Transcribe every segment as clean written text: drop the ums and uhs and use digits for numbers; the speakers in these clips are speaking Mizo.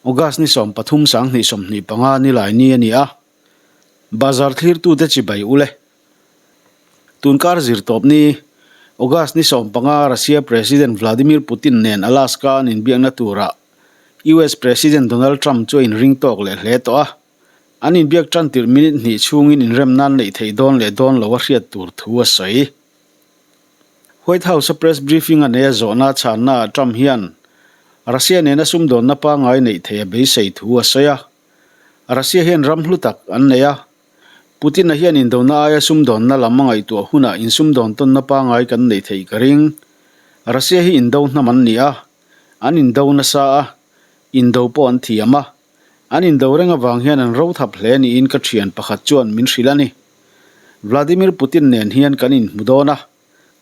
August ni 13 2025 nilai ni a ni a. Bazar thlirtute chibai ul e. Tunkar zirtawp ni, August ni 15 Russia President Vladimir Putin nen Alaska an inbiakna turah US President Donald Trump chu a inring tawk leh hle tawh a. An inbiak tan tirh minute hnih chhungin inremna an neih theih dawn leh dawn lo a hriat tur thu a sawi. White House-a press briefing a neia zawhna chhannaah Trump hian Russia nena sumdawnna pangngai neih theih a beisei thu a sawi a. Russia hian ram hlu tak an nei a. Putin-a hian indona aia sumdawnna lam a ngaihtuah hunah insumdawn tawnna pangngai kan neih theih ka ring. Russia hi indo hnam an ni a, an indo nasa a, indo pawh an thiam a. An indo reng avang hian an ro thap hle niin ka thian pakhat chuan min hrilh a ni. Vladimir Putin nen hian kan inhmu dawn a,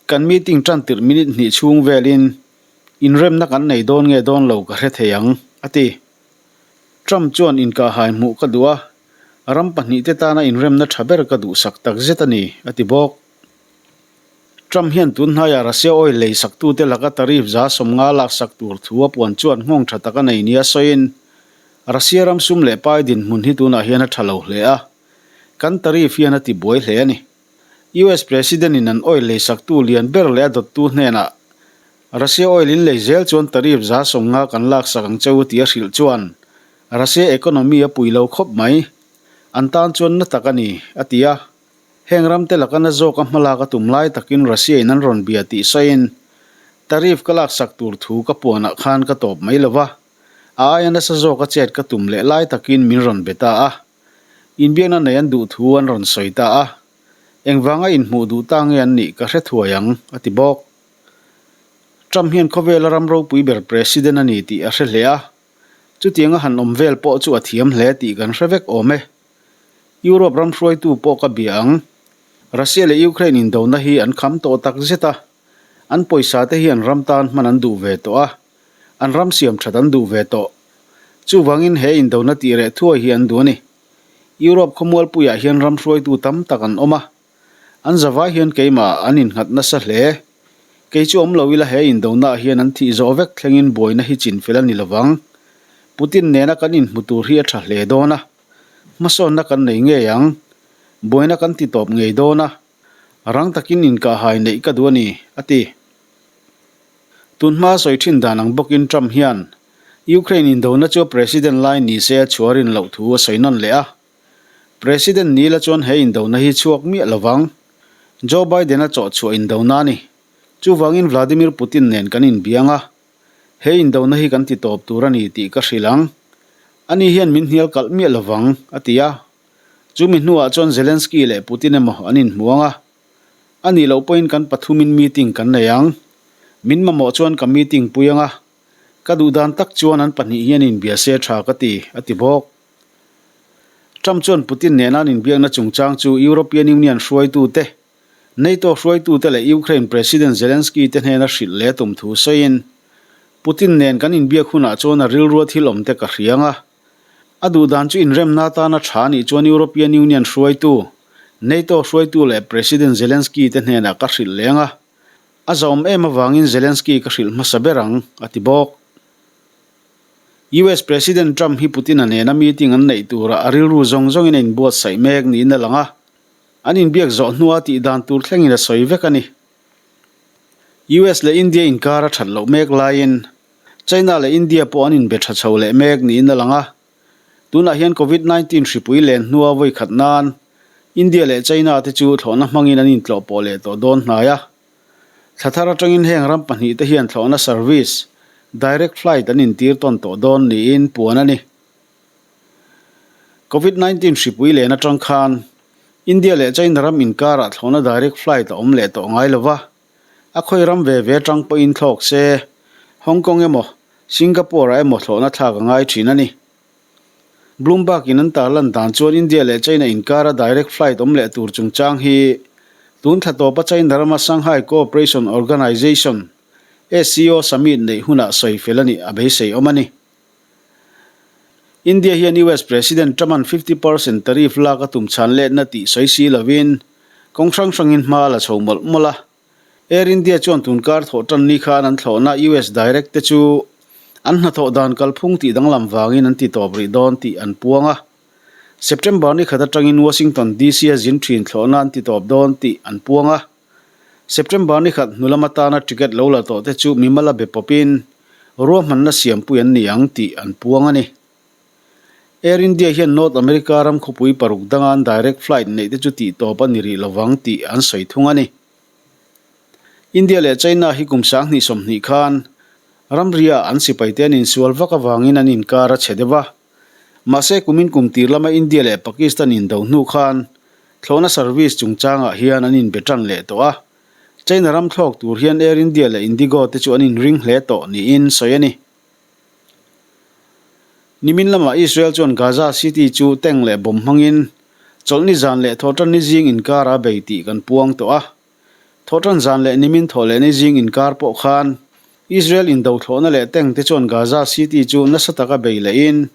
kan meeting tan tirh minute hnih chhung velin inremna kan nei dawn nge dawn lo ka hre thei ang, a ti. Trump chuan inkahhai hmuh ka duh a, ram pahnihte tana inremna tha ber ka duhsak takzet a ni, a ti bawk. Trump hian tun hnaiah Russia oil lei saktute laka tariff 50% laksak tur thu a puan chuan nghawng tha tak a nei nia sawiin, Russia ram sum leh pai dinhmun hi tunah hian a tha lo hle a, kan tariff hian a ti buai hle a ni. US President in an oil lei saktu lian ber leh a dawttu hnenah Russia oil in lei zel chuan tariff 50% kan laksak ang che u tih a hrilh chuan Russia economy a pui lo khawp mai, an tan chuan na tak a ni, a ti a. Heng ramte laka na zawka hmalak a tum lai takin Russia in an rawn bia tih sawiin, Tariff ka laksak tur thu ka puanah khan ka tawp mai lo va, a aia nasa zawka chet ka tum leh lai takin min rawn be ta a. Inbiakna nei an duh thu an rawn sawi ta a. Engvanga inhmuh duh ta nge an nih ka hre thuai ang, a ti bawk. Trump hian khawvela ram ropui ber President a ni tih a hre hle a, chutianga han awm vel pawh chu a thiam hle tih kan hre vek awm e. Europe ram hruaitu pawh ka bia ang. Russia leh Ukraine indona hi an kham tawh tak zet a, an pawisa te hian ram tan hman an duh ve tawh a, an ram siam that an duh ve tawh. Chuvangin he indona tih reh thuai hi an duh a ni. Europe khawmualpuiah hian ram hruaitu tam tak an awm a, an zavai hian keimah an innghat nasa hle. Kei chu awm lo ila he indonaah hian an thih zawh vek thlengin buaina hi chinfel a ni lovang. Putin nena kan inhmu tur hi a tha hle dawn a. Hmasawnna kan nei ngei ang. Buaina kan ti tawp ngei dawn a, rang takin inkahhai neih ka duh a ni, a ti. Tun hma sawi thin dan ang bawkin Trump hian Ukraine indona chu a president lai ni se a chhuah rin loh thu a sawi nawn leh a. President ni la chuan he indona hi chhuak miah lovang. Joe Biden-a chawhchhuah indona a ni. Chuvangin Vladimir Putin nen kan inbiang a. He indona hi kan ti tawp tur a ni tih ka hrilh ang. Ani hian min hnial kalh miah lovang, a ti a. Chumi hnuah chuan Zelensky leh Putin emaw an inhmu ang a. A nih loh pawhin kan pathumin meeting kan nei ang. Min mamawh chuan ka meeting pui ang a. Ka duh dan tak chuan an pahnih hian inbia se tha ka ti, a ti bawk. Trump chuan Putin nena an inbiakna chungchang chu European Union hruaitute NATO hruaitute leh Ukraine President Zelensky te hnena hrilh leh tum thu sawiin, Putin nen kan inbiak hunah chuan a rilrua thil awm te ka hriang a. A duh dan chu inremna atana tha nih chuan European Union hruaitu, NATO hruaitu leh President Zelensky te hnenah ka hrilh leng a. A zahawm em avangin Zelensky ka hrilh hmasa ber ang, a ti bawk. US President Trump hi Putin-a nena meeting an neih turah a rilru zawng zawngin a inbuatsaih mek niin a lang a. An inbiak zawh hnua tih dan tur thlengin a sawi vek a ni. US leh India inkar a that loh mek laiin China leh India pawh an inbe tha chho leh mek niin a lang a. Tunah hian Covid 19 hripui len hnua vawi khat nan India leh China te chu thlawhna hmangin an intlawh pawh leh tawh dawn hnai a. Thla thar atangin heng ram pahnih te hian thlawhna service, direct flight, an intir tawn tawh dawn niin puan a ni. Covid 19 hripui len atang khan India leh China ram inkarah thlawhna direct flight a awm leh tawh ngai lo va, a khawi ram ve ve atang pawhin thlawk se, Hong Kong emaw, Singapore ah emaw thlawhna thlak a ngai thin a ni. Bloomberg in an tarlan dan chuan India leh China inkara direct flight awm leh tur chungchang hi tun thla tawpa China rama Shanghai Cooperation Organization, SCO, summit neih hunah sawi fel a nih a beisei awm a ni. India hian US President Trump-a'n 50 percent tariff lak a tum chhan letna tih sawi si lovin kawng hrang hrangin hma a la chho mawlh mawlh a. Air India chuan tunkar thawh tan ni khan an thlawhna US direct te chu An hnathawh dan kalphung tih danglam vangin an ti tawp rih dawn tih an puang a. September ni khat atangin Washington DC a zin thin thlawhna an ti tawp dawn tih an puang a. September ni khat hnu lam atana ticket lo la tawh te chu mimal a be pawpin ruahmanna siampui an ni ang tih an puang a ni. Air India hian North America ram khawpui paruk danga an direct flight neih te chu tih tawp a ni rih lovang tih an sawi thung a ni. India leh China hi kum 2020 khan ramria an sipaite an insual vak avangin an inkar a chhe deuh a. Mahse kumin kum tir lama India leh Pakistan indo hnu khan thlawhna service chungchangah hian an inbe tan leh tawh a. China ram thlawk tur hian Air India leh Indigo te chu an inring hle tawh niin sawi a ni. Nimin lamah Israel chuan Gaza City chu tank leh bomb hmangin chawlhni zan leh thawhtanni zing inkar a bei tih kan puang tawh a. Thawhtan zan leh nimin thawh lehni zing inkar pawh khan Israel indo thlawhna leh tank te chuan Gaza City chu nasa taka bei lehin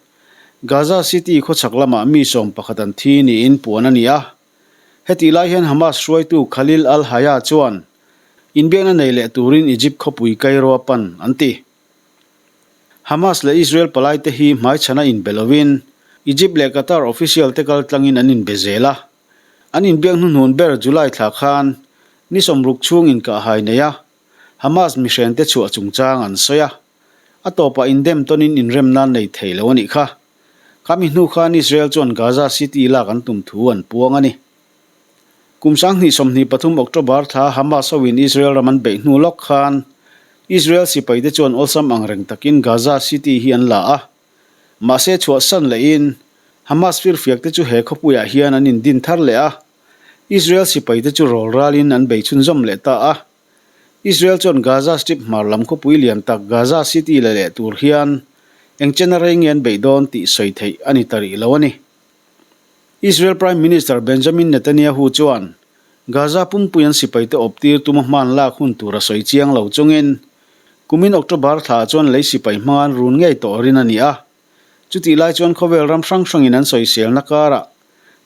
Gaza City khawchhak lamah mi 11 an thi niin puan a ni a. Hetih lai hian Hamas hruaitu Khalil al-Hayya chuan inbiakna nei leh turin Egypt khawpui Cairo a pan an ti. Hamas leh Israel palaite hi hmaichhana inbe lovin Egypt leh Qatar official te kaltlangin an inbe zel a. An inbiak hnuhnun ber July thla khan ni 60 chhung inkahhai nei a, Hamas mihrente chhuah chungchang an sawi a, a tawpah indem tawnin inrem nan nei thei lo a nih kha. Khami hnu khan Israel chuan Gaza City lak an tum thu an puang a ni. Kum 2023 October thla Hamas hoin Israel ram an beih hnu lawk khan Israel sipaite chuan awlsam ang reng takin Gaza City hi an la a. Mahse chhuahsan lehin Hamas firfiakte chu he khawpuiah hian an indin thar leh a. Israel sipaite chu rawl ralin an bei chhunzawm leh ta a. Israel chuan Gaza Strip hmar lam khawpui lian tak Gaza City la leh tur hian eng chena rei nge an beih dawn tih sawi theih a ni ta rih lo a ni. Israel Prime Minister Benjamin Netanyahu chuan Gaza pumpui an sipaite awp tir tuma hman lak hun tur a sawi chiang lo chungin kumin October thla chuan lei sipai hmanga an run ngei tawh rin a ni a. Chutih lai chuan khawvel ram hrang hrangin an sawiselna karah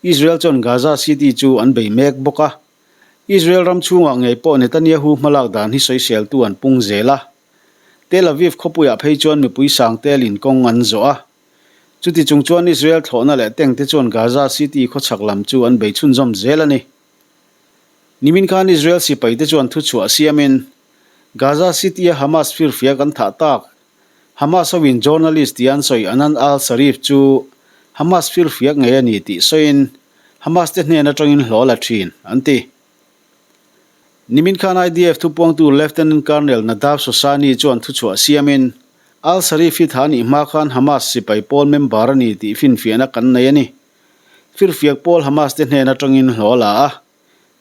Israel chuan Gaza City chu an bei mek bawk a. Israel ram chhungah ngei pawh Netanyahu hmalak dan hi sawiseltu an pung zel a. Tel Aviv khawpuiah phei chuan mipui sang telin kawng an zawh a. Chuti chung chuan Israel thlawhna leh tank te chuan Gaza City khawchhak lam chu an bei chhunzawm zel a ni. Nimin khan Israel sipaite chuan thuchhuah siamin Gaza City-a Hamas firfiak an thah tak Hamas hoin journalist tih an sawi Anan al-Sharif chu Hamas firfiak ngei a ni tih sawiin Hamas te hnen atangin hlawh a la thin, an ti. Nimin khan IDF thupuangtu Lieutenant Colonel Nadav Shoshani chuan thuchhuah siamin al-Sharif hi tha nih hma khan Hamas sipai pawl member a ni tih finfiahna kan nei a ni. Firfiak pawl Hamas te hnen atangin hlawh a la a,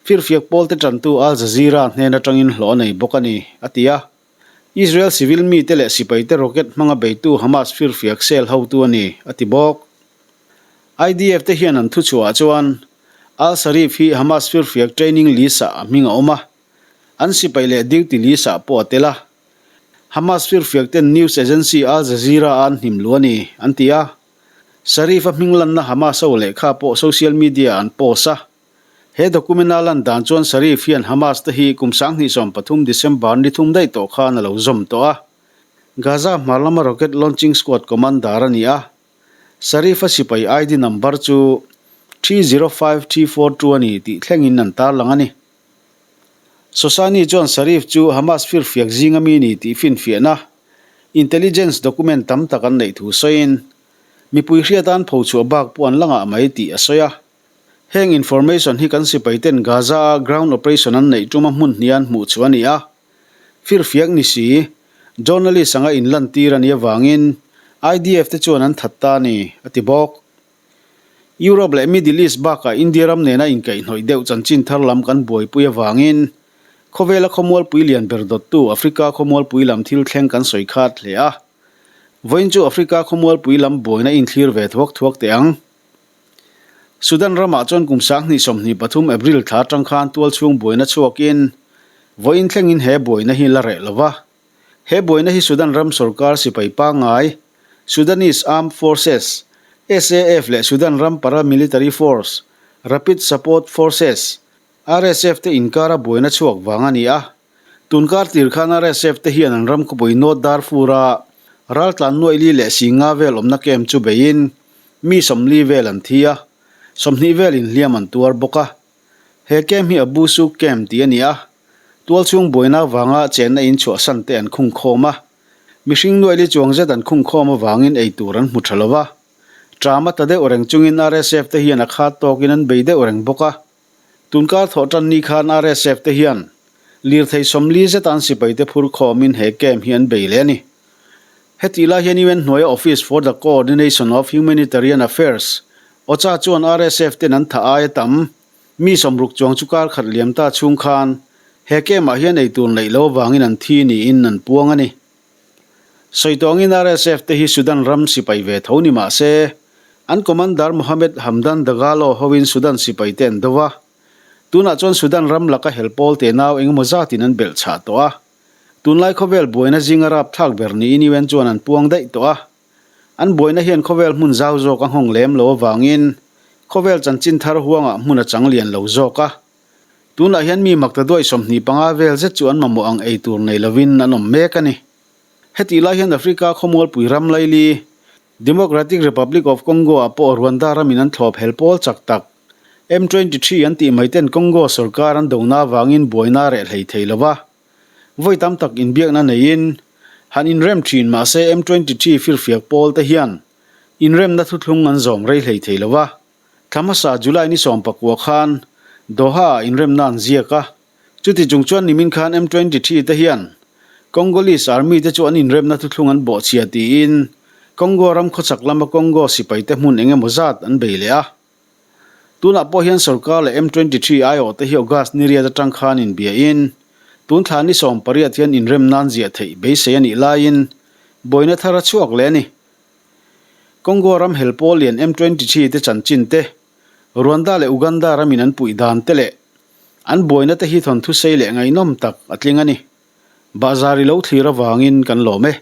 firfiak pawl te tantu Al Jazeera hnen atangin hlawh a nei bawk a ni, a ti a. Israel civil mite leh sipaite rocket hmanga beitu Hamas firfiak cell hotu a ni, a ti bawk. IDF te hian an thuchhuah chuan Al-Sharif hi Hamas firfiak training list-ah a hming a awm a, an sipai leh duty list-ah pawh a tel a. Hamas firfiak ten news agency Al Jazeera-a an hnim luh a ni, an ti a. Sharif-a hming lanna Hamas ho lehkha pawh social media-ah an post a. He document-a lan dan chuan Sharif hian Hamas te hi kum 2013 December ni thum daih tawh khan a lo zawm tawh a. Gaza hmar lama rocket launching squad commander a ni a. Sharif-a sipai ID number chu 305342 a ni tih thlengin an tarlang a ni. Shoshani chuan Sharif chu Hamas firfiak zinga mi ni tih finfiahna intelligence document tam tak an neih thu sawiin, mipui hriatan phochhuah bak pawh an la ngah mai tih a sawi a. Heng information hi kan sipaiten Gaza-a ground operation an neih tuma hmun hnih an hmuh chu a ni a. Firfiak ni si, journalist anga inlantir a nih avangin IDF te chuan an that ta a ni, a ti bawk. Europe leh Middle East bakah India ram nena inkaihhnawih deuh chanchin thar lam kan buaipui avangin khawvela khawmualpui lian ber dawttu Africa khawmualpui lam thil thleng kan sawi khat hle a. Vawiin chu Africa khawmualpui lam buaina inthlir ve thuak thuak teh ang. Sudan ramah chuan kum 2023 April thla atang khan tualchhung buaina chhuakin vawiin thlengin he buaina hi la reh lo va. He buaina hi Sudan ram sorkar sipai pangngai, Sudanese Armed Forces, SAF, leh Sudan ram paramilitary force, Rapid Support Forces, RSF, te inkara buaina chhuak vang a ni a. Tunkar tir khan RSF te hian an ram khawpui North Darfur-a. Raltlan nuaih li leh 50 vel awmna camp chu beiin mi 40 vel an thi a, 20 velin hliam an tuar bawk a. He camp hi Abu Suk Camp tih a ni a, tualchhung buaina avanga chenna in chhuahsan te an khung khawm a. Mihring nuaih li chuang zet an khung khawm avangin ei tur an hmu tha lo va. Ṭam a ta deuh reng chungin RSF te hian a khat tawkin an bei deuh reng bawk a. Tunkar thawh tan ni khan RSF te hian lirthei 40 zeta an sipaite phur khawmin he camp hi an bei leh a ni. Hetih lai hian UN hnuaia Office for the Coordination of Humanitarian Affairs, OCHA, chuan RSF ten an thah aia tam mi 60 chuang chu kar khat liam ta chhung khan he camp ah hian eitur neih lo avangin an thi niin an puang a ni. Sawi tawngin RSF te hi Sudan ram sipai ve tho ni mah se, an commander Mohamed Hamdan Dagalo hoin Sudan sipai te an do a. Tunah chuan Sudan ram laka hel pawl te nau engemaw zatin an belh chhah tawh a. Tunlai khawvel buaina zinga rapthlak ber niin UN chuan an puang daih tawh a. An buaina hian khawvel hmun zau zawk a nghawng lem lo avangin khawvel chanchin thar huangah hmun a chang lian lo zawk a. Tunah hian mi makta duai 25 vel zet chu an mamawh ang ei tur nei lovin an awm mek a ni. Hetih lai hian Africa khawmualpui ram laili, Democratic Republic of Congo ah pawh Rwanda ramin an thlawp hel pawl chak tak, M 23 an tih mai ten Congo sorkar an dona avangin buaina a reh hlei thei lo va. Vawi tam tak inbiakna neiin han inrem thin mahse M 23 firfiak pawl te hian inremna thuthlung an zawm rei hlei thei lo va. Thla hmasa July ni 19 khan Doha ah inremna an ziak a, chuti chung chuan nimin khan M 23 te hian Congolese Army te chu an inremna thuthlung an bawhchhia tiin Congo ram khawchhak lama Congo sipai te hmun eng emaw zat an bei leh a. Tunah pawh hian sorkar leh M 23 aiawh te hi August ni riat atang khan inbiain tun thla ni 18 hian inremna an ziah theih beisei a nih laiin buaina thar a chhuak leh a ni. Congo ram hel pawl lian M 23 te chanchin te, Rwanda leh Uganda ramin an puih dan te leh an buaina te hi thawnthu sei leh ngaihnawm tak a tling a ni. Bahzar i lo thlir avangin kan lawm e.